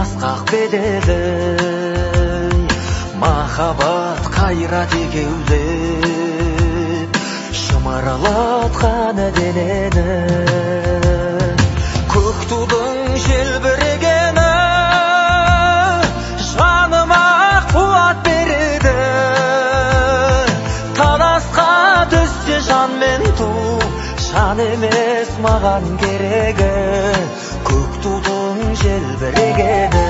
Асқақ беделі, махаббат қайрат екеулеп, шымыралатқан денені. Көк тудың желбірегені жаныма қуат береді. Таласқа түссе жан мен ту, жан емес маған керегі. Көк тудың желбірегені.